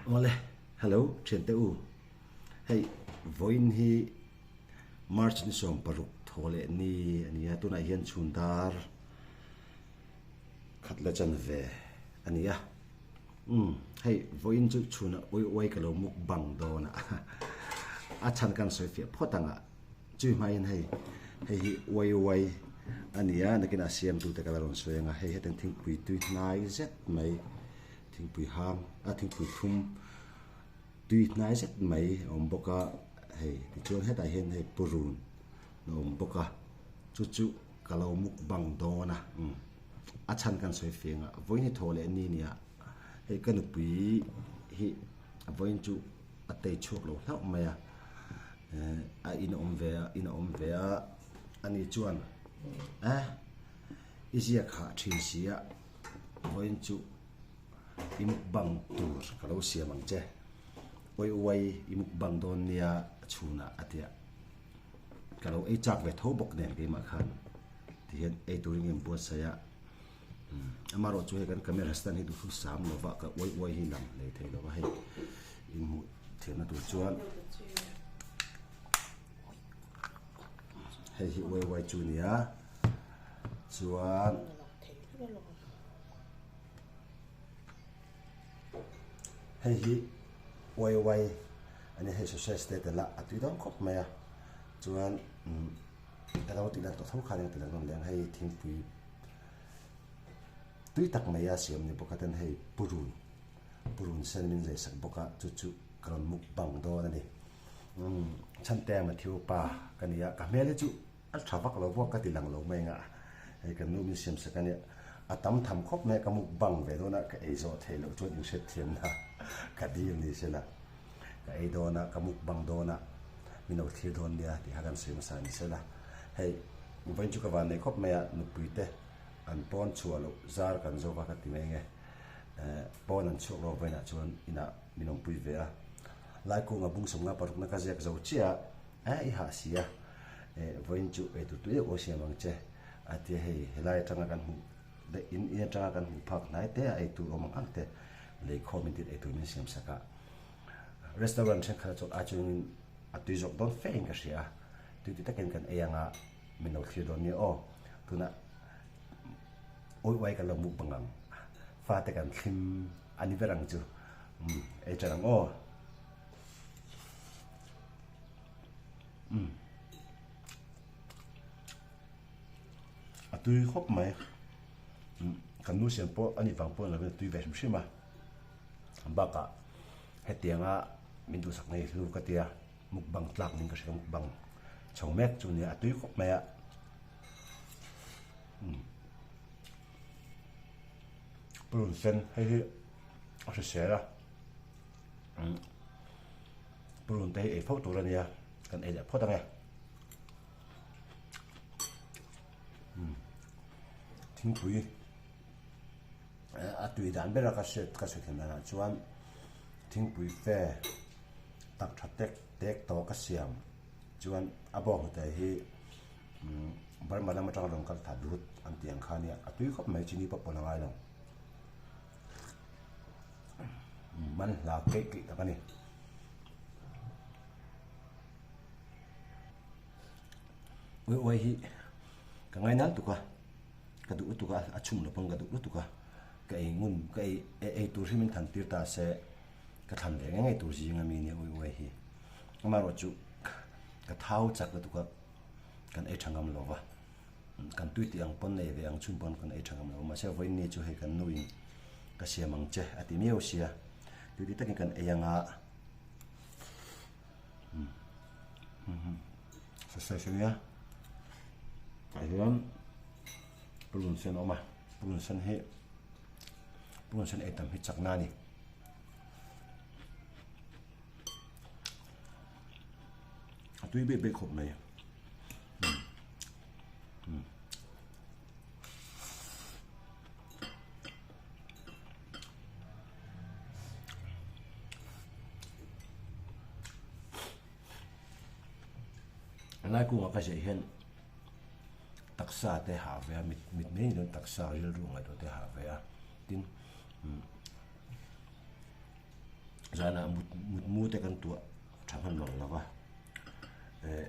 Awle, hello thiante u. Hei vawiin hi March ni 16 thaw leh ni a ni a, tunah hian chhun dar khat la chan ve a ni a. Umm, hei vawiin chu chhunah uai uai ka lo mukbang dawn a, a chhan kan sawi fiah phawt ang a. Chui hmain hei hei hi uai uai a ni a, nakinah siamtute ka la rawn sawi ang a, hei hetiang thingpui tui hnai zet mai thingpui hang a thingpui thlum tui hnai zet mai a awm bawk a, hei tichuan hetah hian hei purun a awm bawk a, chu chu ka lo mukbang dawn a, umm a chhan kan sawi fiang a, vawiin hi thaw leh ni nia hei ka nupui hi vawiin chu a tei chhuak lo hlauh mai a. A in a awm ve a, in a awm ve a, ani chuan eh i ziak hah thin si a, vawiin chu i mukbang tur ka lo siam ang che, uai uai i mukbang dawn nia chhunah a ti a, ka lo ei chak ve tho bawk nen keimah khan tihian ei turin ka inbuatsaih a, amaherawh chu hei kan camera stand hi duhthusam sam lova ka uai uai hi lang hlei thei lova hei inhmuh. Thiamna tur chuan hei hi uai uai chu nia chuan hei hi uai uai ani hei sausage te tel a a tui dawn khawp mai a chuan umm ka lo tih lang tawh tho khan eng ti lang nawn leh ang hei thingpui tui tak mai a siam ni bawk a ten hei purun. Purun sen min lei sak bawk a, chu chu ka rawn mukbang dawn a ni. Umm, Chhantea Matthew pa ka ni a, ka hmel hi chu a tha vak lo bawk ka ti lang lo mai ang a, hei kan nu min siam sak a nia, a tam tham khawp mai a, ka mukbang ve dawn a, ka ei zawh theih loh chuan inhriatthiamna ka dil ni se la, ka ei dawn a, ka mukbang dawn a, min lo thlir dawn nia tih kha kan sawi hmasa ni se la, hei vawiin chu ka van nei khawp mai a, nupui te an pawn chhuah loh zar kan zawk a ka ti mai nge. Pawn an chhuak lo vawiinah chuan inah min awmpui ve a, Laikunga bung sawmnga parukna ka ziak zo chiah a, eh i hah si a, eh vawiin chu eitur tui deuh aw siam ang che a ti a, hei helai atanga kan hmuh leh in in atanga kan hmuh phak hnai te a eitur awm ang ang te leikhawm in tin eitur min siam sak a, restaurant thenkhat a chawlh ai chuangin a tui zawk dawn fe in ka hria a, tui ti takin kan ei anga min lo thlir dawn nia aw, tunah. Awi uai kan lo muk bang ang. Fate kan thlim a ni ber ang chu. Umm ei ṭan ang aw. Umm a tui khawp mai. Umm kan nu siam pawh a nih vang pawh ni lovin a tui ve hrim hrim a. Bakah hetianga min duhsak na hi hlu ka tia mukbang tlak niin ka hria mukbang chho mek chu nia a tui khawp mai a. Purun sen hei hi a hrisel a purun te hi ei fo tur a nia kan ei leh phawt ang e thingpui a tui dan ber a ka hriat ka hriat thiam danah chuan thingpui fe tak tha tek tek tawh ka siam chuan a bawnghnute hi. Burma lam atanga rawn kal thla dut an tih ang kha nia, a tui khawp mai chini pawh pawn a ngai lo. Man hla keih keih tak a ni. Ui uai hi ka ngai nal tuk a, ka duh lutuk a, a chhum lo pawn ka duh lutuk a, ka ei ngun ka ei ei tur hi min than tir ta se ka thlan ve ngei ngei tur zing ami nia ui uai hi. Amaherawhchu ka thau chak lutuk a. kan ei tha ngam lo va, kan tui tih ang pawn nei ve ang chhun pawn kan ei tha ngam lo va, mahse vawiin ni chu hei kan nuin ka siam ang che a ti miau sia, tui ti takin kan ei anga sausage a nia tah hian purun sen a awm a, purun sen hi purun sen ei tam hi chakna a ni. A tui bik bik khawp mai. Lai kungah ka ziah hian taksa te hah ve a, mit mit mai ni dawn taksa rilru ngaihtuah te hah ve a, tin. Zanah mut mut mu te kan tuah tha hman mang lo va,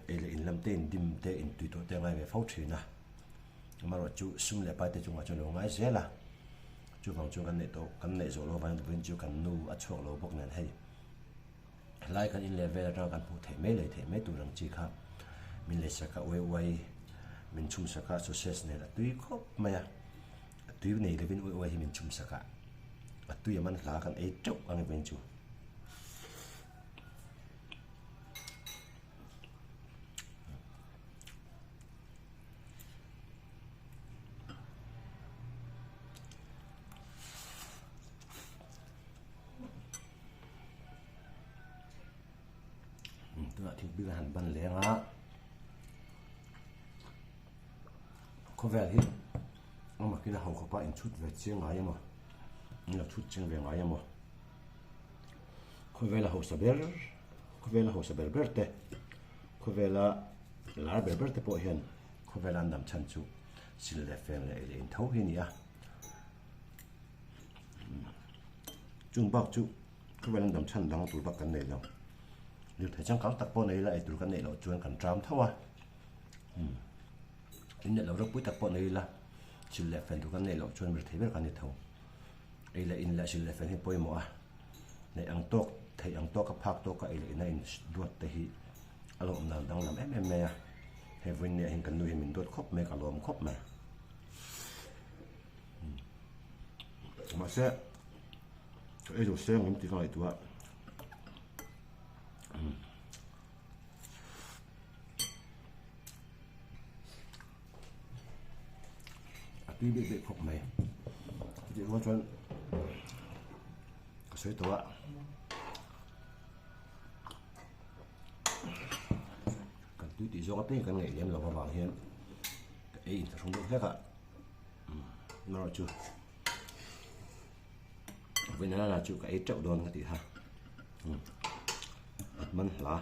ei leh in lam te in dim te in tui tawh te a ngai ve fo thin a. Amaherawh chu sum leh pai te chungah chuan lo ngai zel a, chuvang chuan kan neih tawh kan neih zawh loh avangin vawiin chu kan nu a chhuak lo bawk nen hei helai kan in leh vel atanga kan hmuh theih mai leh theih mai tur ang chi kha min lei sak a uai uai min chhum sak a sausage nen a tui khawp mai a, a tui nei lovin uai uai hi min chhum sak a, a tui a man hla kan ei teuh ang vawiin chu. Tunah thingpui kan han ban leng a khawvel hi amakin a ho khawpa inchhut ve chiang ngai emaw in lo chhut chiang ve ngai emaw khawvela hausa ber khawvela hausa ber ber te khawvela lar ber ber te pawh hian khawvela an dam chhan chu sil leh fel leh ei leh in tho hi a ni a chung bak chu khawvela an dam chhan dang tur bak kan nei lo lirthei changkang tak pawh nei ila eitur kan neih loh chuan kan ṭam tho a in neih loh ropui tak pawh nei ila sil leh fel tur kan neih loh chuan lirthei ber kan ni tho. Ei leh in leh sil leh fel hi pawimawh a, neih ang tawk, theih ang tawka phak tawka ei leh ina in duat te hi a lawm dan danglam em em mai a, hei vawiin nia hian kan nu hian min duat khawp mai, ka lawm khawp mai. Mahse, ka ei zo seng awm tih ka ngaihtuah a. A tui bik bik khawp mai. Chutih rual chuan ka sawi tawh a. Kan tui tih zawng apiang kan ngaih lem lo avang hian ka ei in thlahrung deuh hlek a. Erawh chu vawiin lala chu ka ei teuh dawn ka ti kha. At man hla.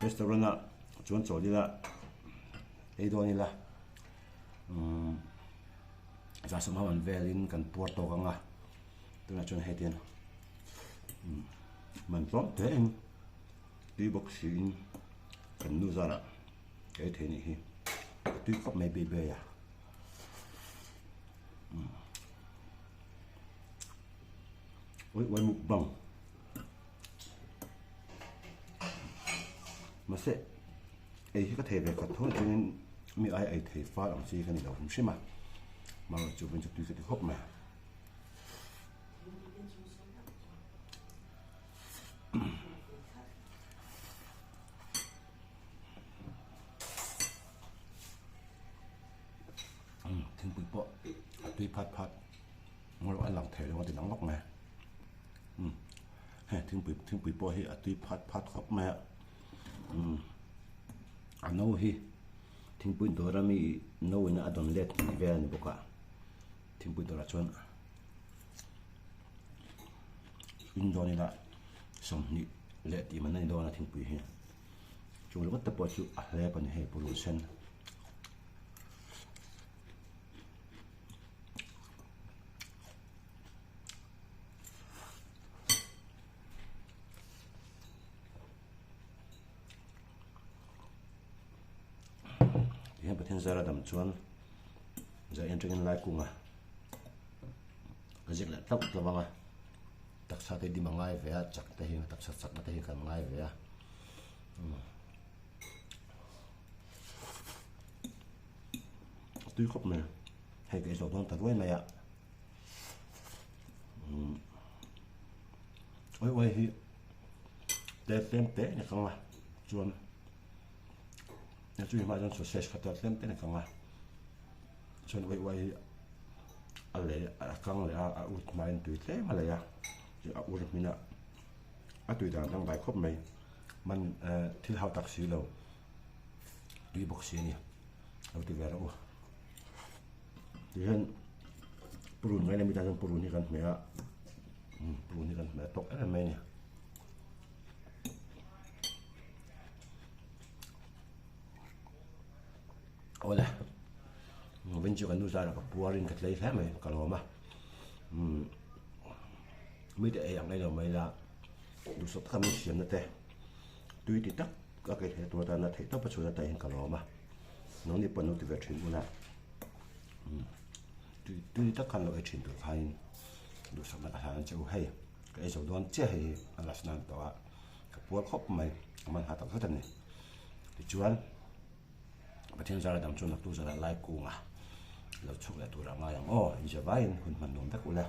Restaurant ah chuan chawl ila ei dawn ila umm zah sawm ho an velin kan puar tawk ang a tunah chuan hei te umm man tlawm te in tui bawk siin kan nu zarah ka ei thei anih hi a tui khawp mai bei bei a umm uai uai mukbang. Mahse ei hi ka thei ve khat tho chuanin mi ai ei thei fal ang chi ka ni lo hrim hrim a mahse chu chu tui ka ti khawp mai. Thingpui pawh a tui phat phat ngawrh a lang thei lo a ti lang lawk mai. Umm hei thingpui thingpui pawh hi a tui phat phat khawp mai a umm a no hi thingpui dawr ami no in a dawn let tih vel a ni bawk a thingpui dawrah chuan in dawn ila 20 leh tih man a ni dawn a thingpui hi chung ringawt te pawh chu a hlep a ni hei purun sen. Tihian Pathian zara dam chuan zai atangin lai kunga ka ziak leh tlauh tlauh ang a, taksa te dim a ngai ve a, chak te hi taksa chakna te hi kan ngai ve a. A tui khawp mai, hei ka ei zawh dawn ta ruai mai a. Oi oi hi te tlem te ni kang a chuan a chu hma chuan sausage kha te tlem te ni kang a chuan oi oi hi a lei a kang leh a a ut hma in tui tlem a lei a a ur hmin a a tui dan dangdai khawp mai man thil hau tak si lo tui bawk si a ni lo ti ve rawh u. Tihian purun ngai leh mi tan chuan purun hi kan hmeh a purun hi kan hmeh tawk em em mai a ni. Awle vawin chu kan nu zarah ka puarin ka tlei hle mai ka lawm a mite ei ang ei lo mai la. Duhsak taka min siamna te tui ti tak a kei theih tur atana theih tawp a chhun atan hian ka lawm a. Nangni pawh an lo ti ve thin ula tui tui tak khan lo ei thin tur khain duhsakna ka hlan ang che u. Hei ka ei zo dawn chiah hei hi a last nan tawh a ka puar khawp mai a man ha tak zet a ni. Tichuan Pathian zara dang chu naktuk zara lai kunga lo chhuk leh tur a ngai ang aw inzia vaiin hun hman nuam vek ula.